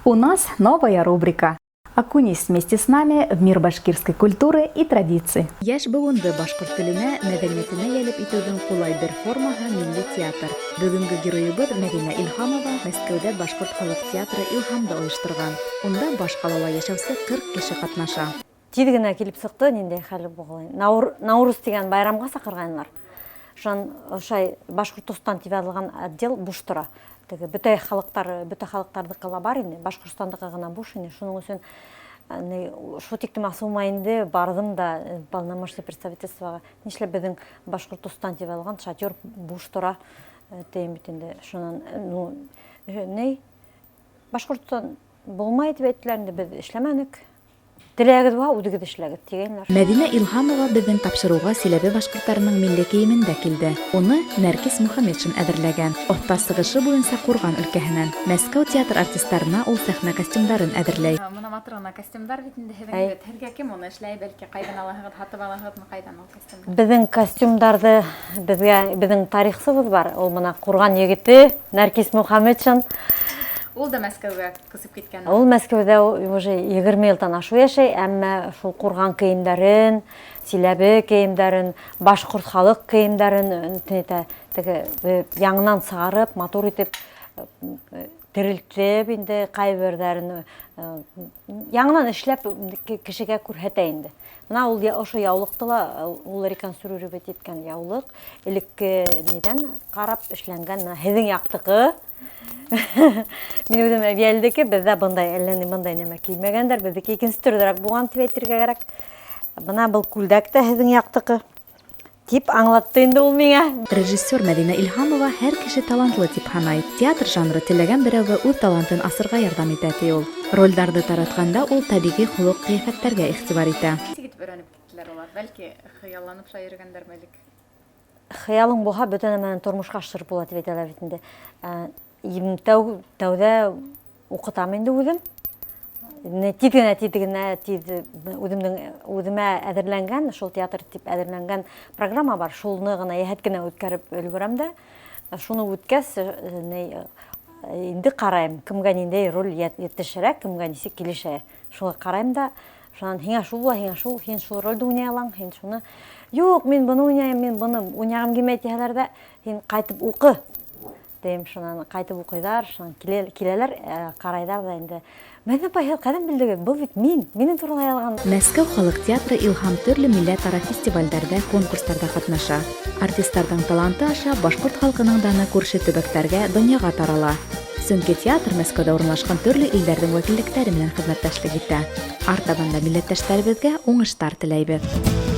У нас новая рубрика. Окунись вместе с нами в мир башкирской культуры и традиций. Йәш быуынды башҡорт теленә, мәҙәниәтенә йәлеп итеүҙең ҡулай бер формаһы милли театр. Бөгөнгө геройыбыҙ Мәҙинә Илһамова Мәскәүҙә башҡорт халыҡ театры Илһамды ойошторған. Унда баш ҡалала йәшәүсе 40 кеше ҡатнаша. Тиҙ генә килеп сыҡты, ниндәй хәл булған. Науруз тигән байрамға саҡырғайнылар. Шунан ошай Башҡортостан тип яҙылған отдел буш тора. Теге бөтә халыҡтар, бөтә халыҡтарҙыҡы ла бар ине, Башҡортостандыҡы ғына буш ине. Шуның өсөн шул тиклем асыуыма инде барҙым да полномочный представительствоға. Нишләп беҙҙең Башҡортостан тип яҙылған шатер буш тора, тейем бит инде. Шунан, ну, ни, Башҡортостан булмай тип әйттеләр инде, беҙ эшләмәнек. Теләгегеҙ булһа, үҙегеҙ эшләгеҙ, тигәйнеләр. Мәҙинә Илһамова беҙҙең тапшырыуға Силәбе башҡорттарының милли кейемендә килде. Уны Нәркис Мөхәммәтшин әҙерләгән. Оҫта сығышы буйынса Ҡурған өлкәһенән. Мәскәү театр артистарына ул сәхнә костюмдарын әҙерләй. Бына матур ғына костюмдар бит инде һеҙҙең. Һеҙгә кем уны эшләй? Бәлки ҡайҙан алаһығыҙ, һатып алаһығыҙмы, ҡайҙан ул костюмдар? Беҙҙең костюмдарҙы беҙгә беҙҙең тарихсыбыҙ бар. Ул бына Ҡурған егете Нәркис Мөхәммәтшин. Ул да Мәскәүгә күсеп киткән. Ул Мәскәүҙә уже 20 йылдан ашыу йәшәй, әммә шул Ҡурған кейемдәрен, Силәбе кейемдәрен, башҡорт халыҡ кейемдәрен теге яңынан сығарып, матур итеп терелтеп инде ҡайберҙәрен яңынан эшләп кешегә күрһәтә инде. Бына ул ошо яулыҡты ла ул реконструировать иткән яулыҡ, элекке ниҙән ҡарап эшләнгән, һеҙҙең яҡтыҡы. Мин үҙем Әбйәлилдеке, беҙҙә бындай әллә ни бындай нәмә килмәгәндәр, беҙҙеке икенсе төрлөрәк булған тип әйтергә кәрәк. Бына был күлдәк тә һеҙҙең яҡтыҡы тип аңлатты инде ул миңә. Режиссер Мәҙинә Илһамова һәр кеше талантлы тип һанай. Театр жанры теләгән берәүгә үҙ талантын асырға ярҙам итә, ти ул. Ролдәрҙе таратҡанда ул тәбиғи холоҡ-ҡиәфәттәргә иғтибар итә. Нисек итеп өйрәнеп киттеләр улар? Бәлки хыялланып шулай йөрөгәндәрме элек? Хыялың булһа, бөтә нәмәне тормошҡа ашырып була тип әйтәләр бит инде. Тәүҙә уҡытам инде үҙем. Тиҙ генә, тиҙ генә, тиҙ үҙемдең үҙемә әҙерләнгән, шул театр тип әҙерләнгән программа бар. Шулны ғына йәһәт кенә үткәреп өлгөрәм дә. Шуны үткәс, инде ҡарайым, кемгә ниндәй роль етешерәк, кемгә нисек килешә. Шуға ҡарайым да, шунан һиңә шул була, һиңә шул, һин шул ролде уйнай алаң, һин шуны. Юҡ, мин быны уйнайым, мин быны уйнағым килмәй тиһәләр ҙә, һин ҡайтып уҡы. Тейем, шунан ҡайтып уҡыйҙар, шунан киләләр, ҡарайҙар ҙа инде. Мәҙинә апай, һеҙ ҡайҙан белдегеҙ? Был бит мин, минең турала яҙған. Мәскәү халыҡ театры Илһам төрлө милләт-ара фестивалдәрҙә, конкурстарҙа ҡатнаша. Артистарҙың таланты аша башҡорт халҡының даны күрше төбәктәргә, донъяға тарала. Сөнки театр Мәскәүҙә урынлашҡан төрлө илдәрҙең вәкиллектәре менән хеҙмәттәшлек итә. Артабан да милләттәштәребеҙгә уңыштар теләйбеҙ.